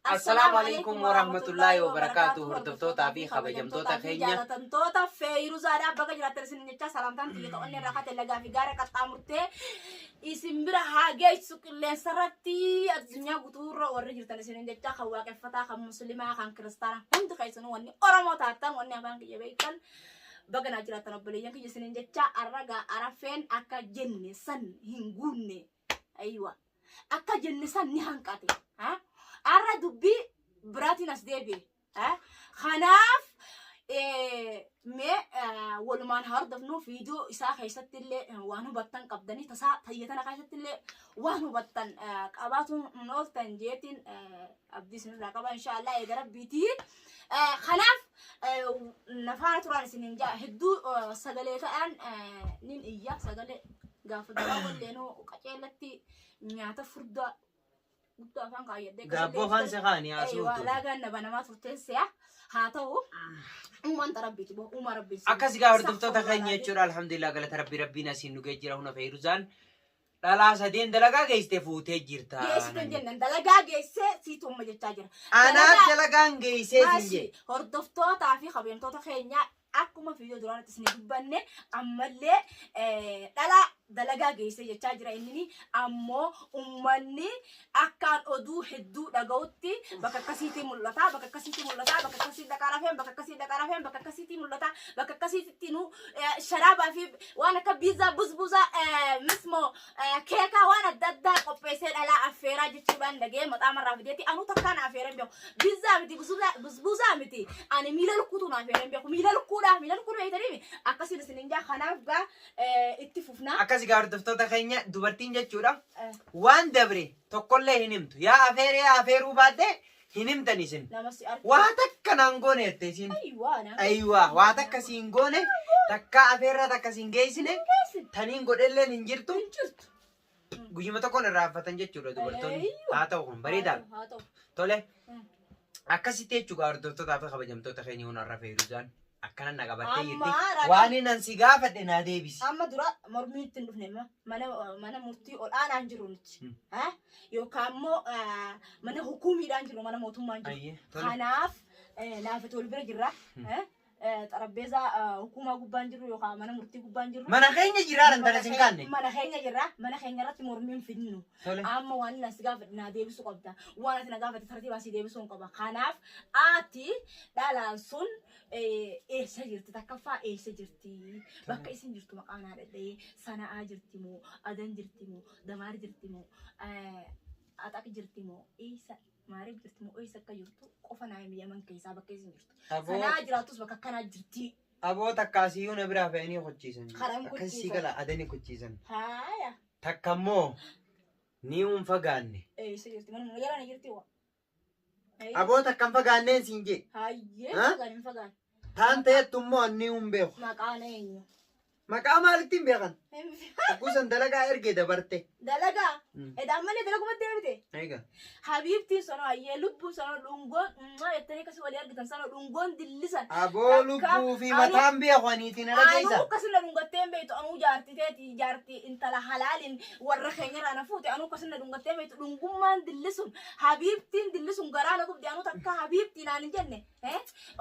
Assalaamu alaikum warahmatullaahi wabarakaatuh. Hordoftootaa fi kabajamtoota keenya. Jaalatamtoota Feeyiruzaadhaa bakka jiraattan isin jechaa salaamtaan tiyya ta'onni irraa kaate lagaa fi gaara qaxxaamurtee isin bira haa geessu qilleensa irratti addunyaa guutuurra warri jirtan isin jechaa kan waaqeffataa, kan muslimaa, kan kiristaanaa, hundi keessanuu wanni Oromoo taatan, wanni afaan kiyya beektan, baga naa jiraattan obboleeyyan kiyya isin jechaa. Arragaa arafeen akka jenne san hin guunne, aywa, akka jenne san ni hanqate. Arra dubbii biraatiin as deebi'e. Kanaaf mee walumaan haa hordofnu. Viidiyoo isaa keessatti illee waan hubattan qabdanii, tasaa tayyatana keessatti illee waan hubattan qabaatuun hin ooltan jeetiin abdii isinirraa qaba, inshaallah, eega rabbiitii. Kanaaf nafaana turan isinin jaa. Hedduu sagalee ta'an nin iyya, sagalee gaafa duraa walleenuu qaceellatti nyaata furdaa guddaa afaan kaayyadhee. Daabboo afaan si kaani haasuu. Eeyyuu, laagaan nama namaa turteen si'a. Haa ta'u, uumaan rabbiiti boo, uumaa rabbiiti. Akkas gaa hordoftoota keenya jechuudha. Alhamdulillah, galata rabbii, rabbiin asiin nu ga'ee jira. Huna Feeruzaan dhalaa sadeen dalagaa geessitee fuutee jirta. Geessite jennan, dalagaa geessee siitu umma jechaa jira. Anaaf dalagaan geessee siin jee. Hordoftootaa fi kabajamtoota keenya, akkuma viidiyoo duraan isin dubbanne, ammallee dhalaa dalagaa geessee jechaa jira inni. Ammoo ummanni akkaan oduu hedduu dhaga'utti bakka akkasiitii mul'ata, bakka akkasiitii mul'ata, bakka akkasii dhaqaa rafeen, bakka akkasii dhaqaa rafeen, bakka akkasiitii mul'ata, bakka akkasiitti nu sharaabaa fi waan akka biizaa, buzbuzaa, mismoo keekaa, waan adda addaa qopheessee dhalaa affeeraa jechuudhaan dhagee maxaamarraa fideeti. Anuu takkaan affeereen beeku, biizaa miti, buzbuzaa miti, ani miila lukkuutu na affeereen beeku. Miila lukkuudha, miila lukkuu beektanii akkasiin isin hin jaa. Kanaaf gaa itti fufnaa. Akkas gaa hordoftoota keenya, dubartiin jechuudha waan dabre tokkollee hin himtu. Yaa afeeree yaa afeeruu baadhee hin himtan isin. Nama si argu. Waa takka naan goone jette isin. Ayiwaa naan. Ayiwaa, waa takka siin goone, takka afeerraa takka siin geessine, taniin godhelleen hin jirtu. Hin jirtu. Guyyuma tokkoon irraanfatan jechuudha dubartoonni. Ayiwa. Haa ta'u, kun bareedaadha. Haa ta'u. Tole. Akkasitti jechuudha hordoftootaa fi kabajamtoota keenya, hun har'a Feeruzaan akkana na qabattee Amma jirti. Waan inni nan si gaafadhe naa deebisi. Amma dura mormii itti hin dhufne, amma mana murtii ol aanaan jiru nuti. Ha? Yookaan immoo mana hukumiidhaan jiru, mana mootummaan jiru. Ayyee, tole. Kanaaf naafati wal bira jirra. Xarabbeezaa hukumaa gubbaan jiru yookaan mana murtii gubbaan jiru. Mana keenya jiraaran tana sin kaanne. Mana keenya jirra. Mana keenya irratti mormiin fidnu. Tole. Amma waan inni as gaafadhe naa deebisuu qabda. Waan ati na gaafate tartiibaan si deebisuu hin qaba. Kanaaf ati dhalaan sun eessa jirti? Takkaffaa eessa jirti? Bakka isin jirtu maqaa naa dhadhee. Sana'aa jirti moo? Adan jirti moo? Damaar jirti moo? Axaq jirti moo? Eessa? Maariif jirti moo? Eessa akka jirtu qofa naa himi, Yaman keessaa bakka isin jirtu. Aboo. Sana'aa jiraatus bakka akkanaa jirti. Aboo, takkaasiyyuu na biraa fe'anii kochiisan. Karan Akkasii kochiisan. gala adanii kochiisan. Haaya. Takka immoo ni hin fagaanne. Eessa jirti? Manuma jala ni jirti waa. Aboo, takka hin fagaanneen siin jee. Hayyee. Ha? Fagaan hin fagaan. Taan ta'ettu immoo anni hin beeku. Maqaan eenyu? Maqaa maalitti hin beekan? Kuusan dalagaa ergee dabarte. Dalagaa. Edaan malee dalaguma deebite. Eega. Habiibtiin sanoo, hayyee, lubbuun sanoo, dhungoon jettanii akkasii walii argitan sanoo, dhungoon dillisan. Aboo, Takka lubbuu fi mataan beeku aniitiin ala Anuu keessa. akkasuma dhungattee hin beektu. Anuu jaartii teeti, jaartii intala halaaliin warra keenyarraa na fuute, anuu akkasuma dhungattee hin beektu. Dhungummaan dillisuun, habiibtiin dillisuun garaa na gubde. Anuu takka habiibtii naan hin jenne.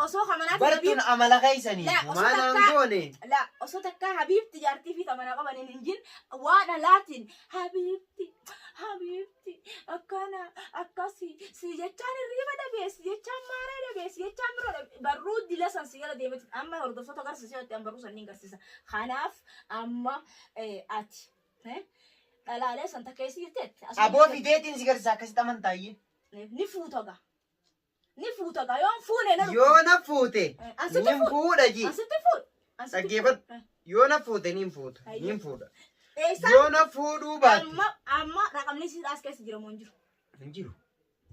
Osoo kamanaatti Bartuun amala keessanii. La, osoo Maal naan goone? La, osoo takka habiibti jaartii fi tamanaa qabaniin hin jin, waan alaatiin habiibti, habiibti akkana akkasi si jechaan hirriiba dhabee, si jechaan maaree dhabee, si jechaan biroo dhabee, barruu dila san si jala deemeti amma hordoftoota agarsiisa yoo ta'e barruu san ni agarsiisa. Kanaaf amma ati dhalaalee san takka eessa jirteetti? Aboo, fideetiin si garsiisa, akkasitti amantaayyee. Ni fuuta gaa. Ni fuuta gaa, yoon fuune na Yoo na fuute Asitti nin fuudh. fuudha ji. Asitti fuudh. Asitti Dhaggeeffadhu. fuudh. Yoo na fuute nin fuuta. Hayyee. Nin fuudha. Eessa? Yoo na fuudhuu baatte. Amma raqamni si as keessa jira moo hin jiru? Hin jiru.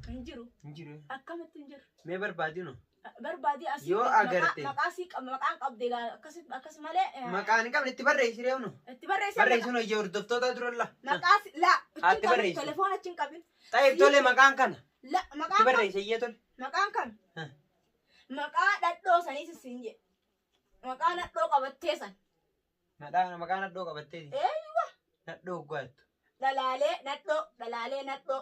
Hin jiru. Hin jiru. Akkamitti hin jiru? Mee barbaadinu. Barbaadii asii Yoo agarte. Maqaa sii qabna, maqaan qabde gaa, akkas akkas malee. Maqaan hin qabne, itti barreessi reewnu. Itti barreessi. Barreessuun hojii hordoftoota duralla. Maqaa la Haa, itti achi hin qabin, barreessi. telefoon achi hin qabin. Xayyib, tole, maqaan kana. La, Itti maqaan kam? barreessi iyyee, tole. Maqaan kam? Ha. Maqaa dhadhoo saniis siin jedhe. Maqaa nadhoo qabattee san. Maqaa nadhoo qabatteeti. Eeywa. Nadhoo hoggaattu. Dhalaalee nadhoo, dhalaalee nadhoo.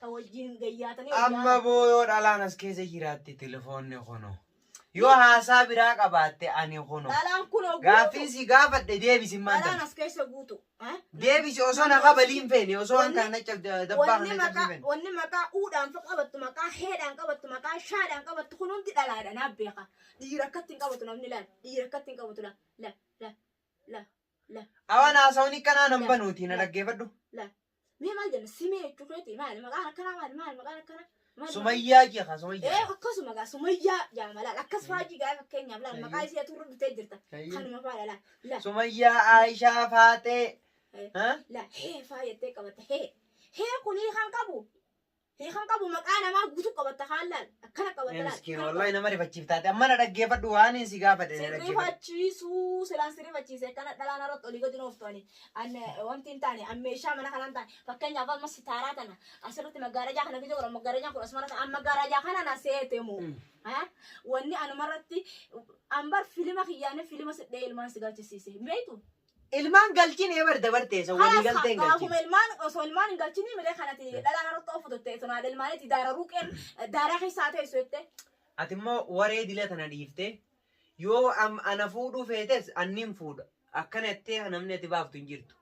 Ta wajjin gayyaatanii. Amma booyoo dhalaan as keessa jiraatte telefoonni kuno. Yoo haasaa biraa qabaatte ani kuno. Dhalaan kun guutu. Gaaffii si gaafadhe deebisi Dhalaan maanta. as keessa guutu. Deebisi osoo na kabaliin feene osoo an kana dabbaa Wanni kana maqaa cabsii feene. Wanni maqaa uudhaan fa qabattu, maqaa heedhaan qabattu, maqaa shaadhaan qabattu kun hundi dhalaadha naaf beeka. Dhiira akkatti hin qabatu namni laal. Dhiira akkatti hin qabatu la la la la la. Awaan haasawni kanaa nan banuuti na dhaggeeffadhu. La. Mee maal jenna simee jechuu keeti maali maqaan akkanaa maali maali maqaan akkanaa? Maali? Sumayyaa jecha Sumayyaa. Akkasuma gaa Sumayyaa jaama laal akkas faajii gaa fakkeenyaaf laal maqaa isii aturra dhufee jirta. Hayyee. Kanuma faadha laal la Sumayyaa Aayishaa Faaxee. La hee faa jettee qabatta hee hee kun hiikan qabu hiikan qabu maqaa namaa guutuu qabatta kaan laal akkana qabatta laal. Miskiin wallahi nama rifachiiftaate amma na dhaggeeffadhu waan hin si gaafadhe na dhaggeeffadhu. Sirrifachiisuu silaan sirrifachiise akkana dhalaan irratti olii gadi nooftoni an wanti hin taane an meeshaa mana kanaan taane fakkeenyaaf amma sitaaraa tana asirratti maggaarajaa kana gija godhan maggaarajaan kun asuma an maggaarajaa kana na seete moo wanni anumarratti an bar filima kiyyaane filima sidhee ilmaan si galchisiise hin beektu. Ilmaan galchine bar dabarteessa walii galtee hin galchine. Gaafuma ilmaan osoo ilmaan hin galchini malee kanatti dhalaan irratti oofu turte tunaa ilmaanitti daara ruuqeen daaraa keessaa teessu jette. Ati immoo waree dila tana dhiiftee yoo ana fuudhuu feetes annin fuudha. Akkana jettee namni ati baaftu hin jirtu.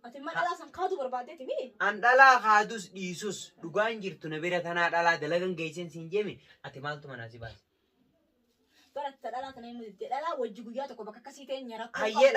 Ati immoo dhalaa san kaatu barbaaddeeti mii? An dhalaa kaadus dhiisus dhugaan jirtu na bira tanaa dhalaa dalagan geesseen siin jeeme ati maaltu manaa si baase? Baratta dhalaa tana himu didde dhalaa wajji guyyaa tokko bakka akkasii ta'e rakkoo. Hayyee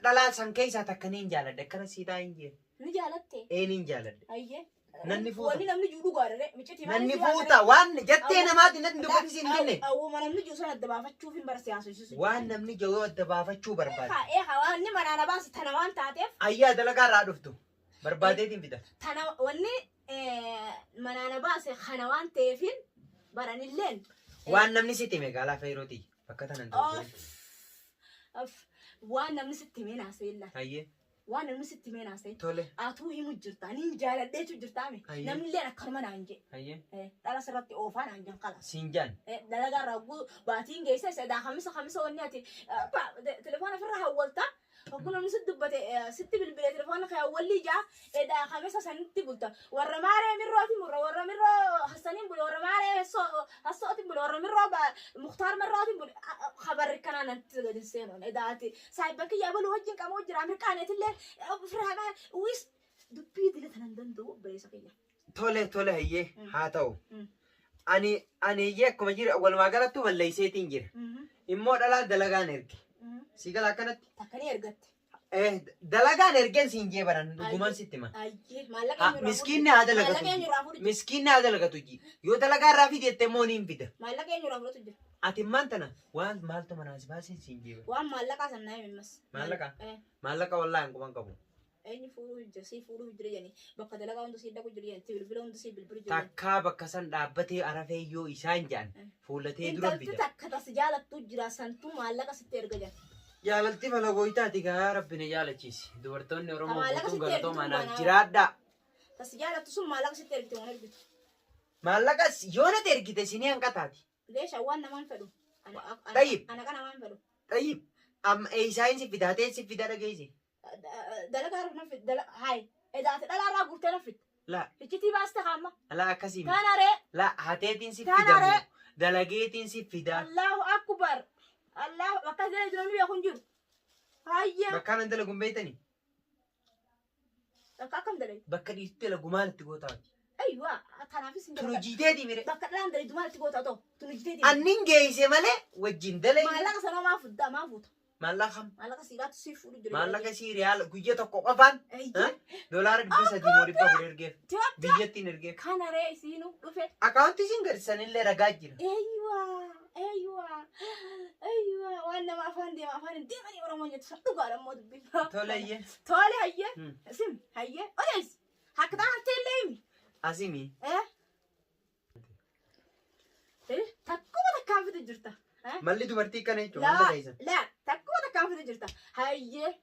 dhalaa san keessaa takka niin jaaladhe akkana sii taa hin jee. Ni jaalatte. Ee niin jaaladhe. Hayyee. Nanni fuuta. Wanni namni jiru dhugaadha miccitii Nanni fuuta waan jettee namaati natti dubbatti siin jenne. Awwuma namni jiru sana adda baafachuuf hin bara siyaasosisu. Waan namni jiru adda baafachuu barbaade. Eegaa wanni manaa na baase tana waan taateef. Ayyaa dalagaa irraa dhuftu barbaadeetiin fida. Tana wanni manaa na baase kana waan ta'eefin baranilleen. Waan namni sitti hime gaalaa feerooti bakka tanan ta'u. Waan namni sitti hime naasee illa. Hayyee. Waan namni sitti hime naasee. Tole. Atuu himu jirta niin jaaladheetu jirtaame. Namni illee akkanuma naan jee. Hayyee. Dhala sirratti oofaa naan jaan kala. Siin jaan. Dalagaa irraa baatiin geesse sadaa kamisa kamisa wanni ati telefoona ofirra hawwalta. Hogguu namni sitti dubbate sitti bilbilee telefoona kee hawwallii jaa edaa kamisa sanitti bulta. Warra maaree mirrooti murra warra mirroo hassaniin bule warra maaree hassootiin bule warra mirroo muktaar mirrootiin bule khabarri kanaa natti gadi seenuun edaa ati saayibban kiyyaa baluu wajjin qabu jira mirqaaneetillee ofirraa wis dubbii dila tanan danda'u obboleessa kiyya. Tole tole hayyee haa ta'u. Ani hayyee akkuma jira walumaa galattuu balleesseetiin jira. Immoo dhalaa dalagaan erge. Si gala akkanatti. Takkanii ergatte. Dalagaan ergeen siin jee baran dhugumaan sitti hima. Miskiinni haa dalagatu. Miskiinni haa dalagatu ji. Yoo dalagaa irraa fide immoo niin fida. Maallaqa eenyurraa fudhatu jira? Ati immaan tana waan maaltu manaa si baaseen siin jee bara. Waan maallaqaa san naa himi. Maallaqa? Maallaqa wallaahi hin quban qabu. Eenyu fuudhuu jira sii fuudhuu jira jedhanii bakka dalagaa hundi sii dhaqu jira jedhanii bilbila hundi sii bilbilu jira. Takkaa bakka san dhaabbatee arafee yoo isaan jedhan fuulatee dura Intalti fida. takka tas jaalattu jira santuu maallaqa sitti erga jira. Jaalalti fala gooytaati gaa rabbi na jaalachiisi. Dubartoonni Oromoo Maallaqa guutuun sitti galatoo ergitu manaaf manaa. jiraadhaa. Tas jaalattu sun maallaqa sitti ergite waan ergitu. Maallaqas yoo natti ergite sinii hanqataati. Leesha waan namaan fedhu. Tayyib. Ana kana waan fedhu. Tayyib. Amma eesaayin si fida hatee si fida dhageessi. Dalagaa irra na fid hayi edaate dhalaa irraa guurtee na fid. La Iccitii baaste kaamma. la akkasii miti. Taana ree. La hateetiin si Taana fida ree. moo dalageetiin si fida. Allahu akbar. Allahu bakka jala jiru namni beeku hin jiru. Hayyee. Bakka kanan dalagu hin beektanii? Bakka akkam dalagu? Bakka dhiirti dalagu maal itti gootaati? Ayywa kanaafis hin Tunu dalagu. jiiteeti mire. Bakka dhalaan dalagu maal itti goota ta'u? Tunu jiteeti. Annin geesse malee wajjin dalagi. Maallaqa sanoo maa fuddaa maa fuuta? Maallaqa kam? Maallaqa siiraatu sii fuudhu jira. Maallaqa sii riyaala guyya tokko qofaan Eeyyee. $300 moo 400 ergeef. Tiwaatti. Biyyattiin ergeef. Kana ree isiinuu dhufe. Akaawuntii isiin gadisanillee ragaa jira. Eeyywa eeyywa eeyywa waan nama afaan deema afaan hin deemanii Oromoon jettu san dhugaadha immoo dubbii. Tole hayyee. Tole hayyee. Sim hayyee. Odees. Hakkataa hattee illee himi. Asimi. Takkuma takkaan fidu jirta. Malli dubartii kana jechuun malla keessan. Laa takkuma takkaan fidu jirta. Hayyee.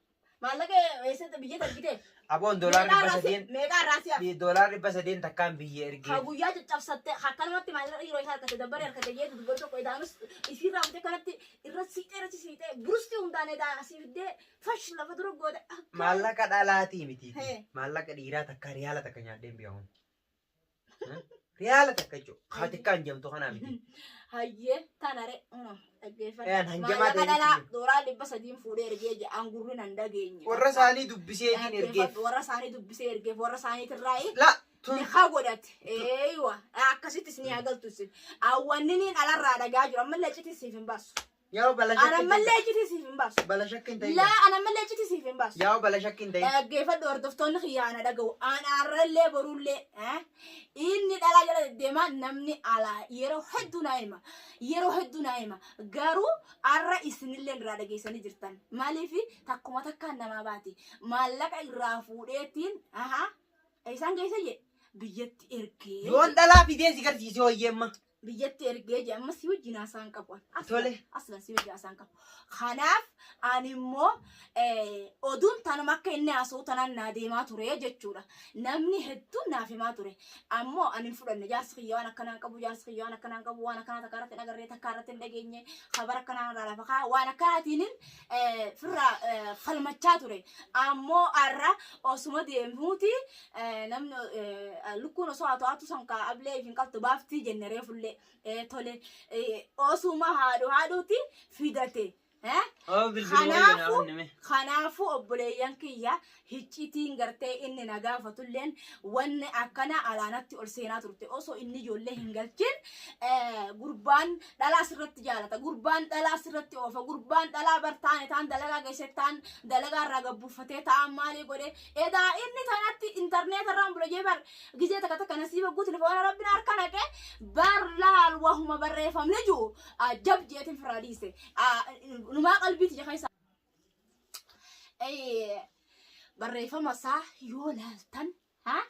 Maallaqa eessatti biyya argite? Aboon $300 Meeqaa irraa si'a? $300 takkaan biyya ergee. Ha guyyaa caccabsatte akkanumatti maallaqa yeroo isaa harkate dabbaree harkate jeetu dubbatu tokko idaanus isiirraa bitee kanatti irra siixee irra siixee burustii hundaan edaa asii fiddee fash lafa dura goote. Maallaqa dhalaatii miti. Maallaqa dhiiraa takka riyaala takka nyaadheen biyya. Riyaala takka jechuudha. Haa xiqqaan jedhamtu kanaa miti. Hayyee tanare dhaggeeffadha. Een, hanjamaa Maallaqa ta'e dhalaa jechuudha. dooraa 300 fuudhee ergee jedhe angurri nan dhageenye. Warra isaanii dubbiseetiin ergeef. Dhaggeeffadhu, warra isaanii dubbisee ergeef warra isaaniitirraayi. La tun Haa godhate. Eeywa akkasittis ni agaltu isin. Awwanniniin alarraa dhagaa jiru ammallee iccitii siif hin baasu. Yaa bala Ana shakki hin ammallee ta'in. iccitii siif hin baasu. Bala shakki hin ta'in. Laa ana ammallee iccitii siif hin baasu. Yaa bala shakki hin ta'in. Dhaggeeffadhu hordoftoonni kiyyaa ana dhaga'u. Ana arrallee borullee inni dhalaa jala deddeemaa namni alaa yeroo hedduu naa hima. Yeroo hedduu naa hima. Garuu arra isinillee irraa dhageessanii jirtan. Maaliif takkuma takkaan namaa baati. Maallaqa irraa fuudheetiin isaan geesse jee biyyatti ergee. Yoon dhalaa fidee si garsiisee hoyyeemma. Biyyatti ergee jee amma si wajjin haasaan qabu. Tole. Aslan si wajjin haasaan qabu. Kanaaf ani immoo oduun tanuma akka inni haasa'u tanaan naa deemaa ture jechuudha. Namni hedduun naaf himaa ture. Ammoo ani hin fudhanne jaarsi kiyya waan akkanaan qabu jaarsi kiyya waan akkanaan qabu waan akkanaa takka irratti hin agarree takka irratti hin dhageenye khabara akkanaa irraa lafa kaa waan akkanaatiin firraa falmachaa ture. Ammoo har'a osuma deemuuti namni lukkuun osoo haa to'atu san kaa ablee hin qabtu baaftii jenne reefullee tole osuma haadhu haadhuuti fidate. Oo bilbiluma Kanaafuu jedhaa kanaafuu obboleeyyan kiyya hiccitiin gartee inni na gaafatulleen wanni akkana alaanatti ol seenaa turte osoo inni ijoollee hin galchin gurbaan dhalaa sirratti jaalata gurbaan dhalaa sirratti oofa gurbaan dhalaa bartaane taan dalagaa geesse taan dalagaa irraa gabbuufatee ta'an maalii godhe edaa inni tanatti intarneet irraan bula jee bar gizee takka takka nasiiba guutu telefoona rabbiin harka naqe bar laal wahuma barreeffamni jiru ajab jeetiin firraa dhiise numaa qalbiiti jecha isa barreeffama isaa yoo laaltan ha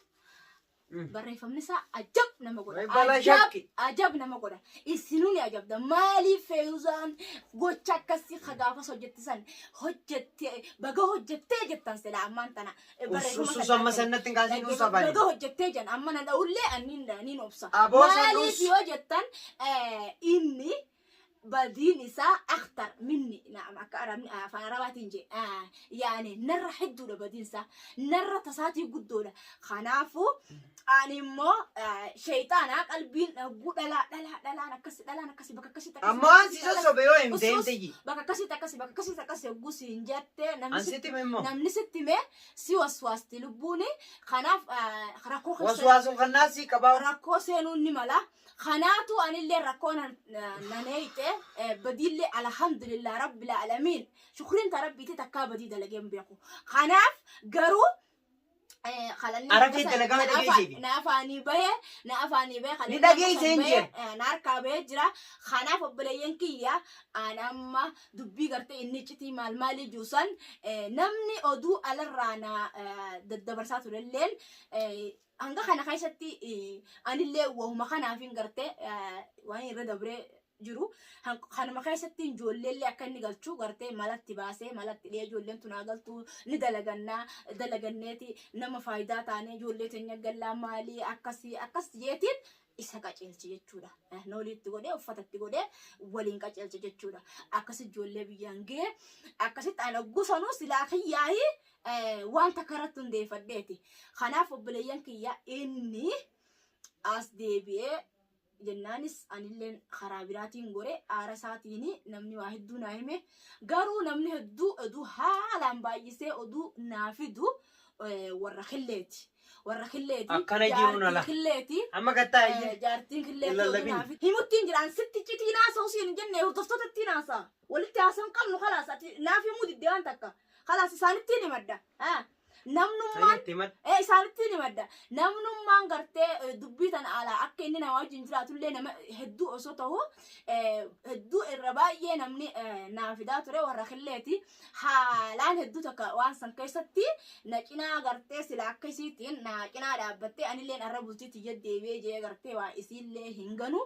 barreeffamni isaa ajab nama godha Way bala ajab shakki. Ajab nama godha isinuu ni ajabda maaliif Feeruzaan gocha akkasii kagaafas hojjettisan hojjette baga hojjettee jettan sila ammaan tana barreeffama Usus san amma laaltanii. sannatti hin kaasin usa bani. Baga hojjettee jan amma na dha'ullee annin niin obsa. Aboo san Maaliif us. yoo jettan inni badiin isaa aktar minni naam akka arabni afaan arabaatiin je yaani narra hedduudha badiin isaa narra tasaatii guddoodha. Kanaafuu ani immoo sheexaana qalbiin dhagguu dhalaa dhalaa dhalaan akkasi dhalaan akkasi bakka akkasitti akkasi Ammoo an si sossobe yoo himte Usus, himte ji. bakka akkasitti akkasi bakka akkasitti akkasi hogguu siin jette namni An sitti hime immoo. Namni sitti hime si waswaasti lubbuuni kanaaf rakkoo keessa Waswaasul kannaa si qabaa. Rakkoo seenuun ni mala. Kanaatu anillee rakkoo nan eeyxe badiillee alhamdulillah rabbil alamiin shukriin ta rabbiiti takkaa badii dalagee hin beeku. Kanaaf garuu kalanni Arafii dalagame dhageesseefi. Na afaanii bahe na afaanii bahe Ni kalanni dhageesse hin bahe, jeen. Na harkaa bahee jira. Kanaaf obboleeyyan kiyya an amma dubbii gartee inni iccitii maal maalii juusan namni oduu alarraa na daddabarsaa turelleen hanga kana keessatti anillee wahuma kanaafin gartee waan irra dabree jiru kanuma keessatti ijoolleellee akka inni galchu gartee malatti baasee malatti dhiyee ijoolleen tun haa galtu ni dalagannaa dalaganneeti nama faayidaa taanee ijoollee teenya gallaa maalii akkasii akkas jeetiin isa qaceelche jechuudha. Nooliitti godhee uffatatti godhee waliin qaceelche jechuudha. Akkas ijoollee biyyaan ga'e akkasitti ana gusanuu silaa kiyyaayii waan takka irratti hundeeffadheeti. Kanaaf obboleeyyan kiyya inni as deebi'ee jennaanis anilleen karaa biraatiin gore aara isaatiin namni waa hedduu naa hime garuu namni hedduu oduu haalaan baay'isee oduu naa fidu warra killeeti. Warra killeeti. Akkana jiruun ala. Jaartiin killeeti. Amma gattaa iyyee. Jaartiin killeeti Hin oduu lallabin. naa fidu. Himuttiin jiraan sitti citii naasa'u siin hin jenne hordoftoota ittiin haasa'a. Walitti haasa'u hin qabnu kalaas ati naaf himuu diddee waan takka. Kalaas isaanittiin himadda. Namnummaan Fayyatti himadhu. Isaanittiin himadda. Namnummaan gartee dubbii tana alaa akka inni nama wajjin jiraatullee nama hedduu osoo ta'u hedduu irra baay'ee namni naa fidaa ture warra killeeti. Haalaan hedduu takka waan san keessatti na cinaa gartee sila akka isiitiin na cinaa dhaabbattee anilleen arra bultii tiyya deebi'ee jee gartee waa isiillee hin ganu.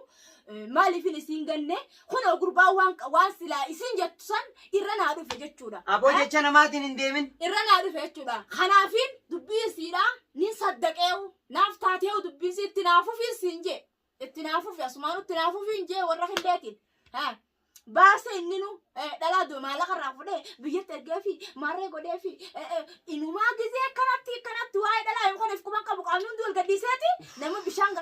Maaliifin isiin ganne kunoo gurbaan waan silaa isiin jettu san irra naa dhufe jechuudha. Aboo jecha namaatiin hin deemin. Irra naa dhufe jechuudha. Kanaafin dubbii isiidha nin saddaqeewu naaf taateewu dubbii isii itti naaf fufiin siin jee itti naaf fufi asumaan itti naaf fufiin jee warra hilleetiin. Baase inni nu dhalaa maallaqa irraa fudhee biyyatti ergee fi maarree godhee fi inumaa gizee akkanatti akkanatti waa'ee dhalaa yookaan if quban qabu qaamni hundi wal gadhiiseeti nama bishaan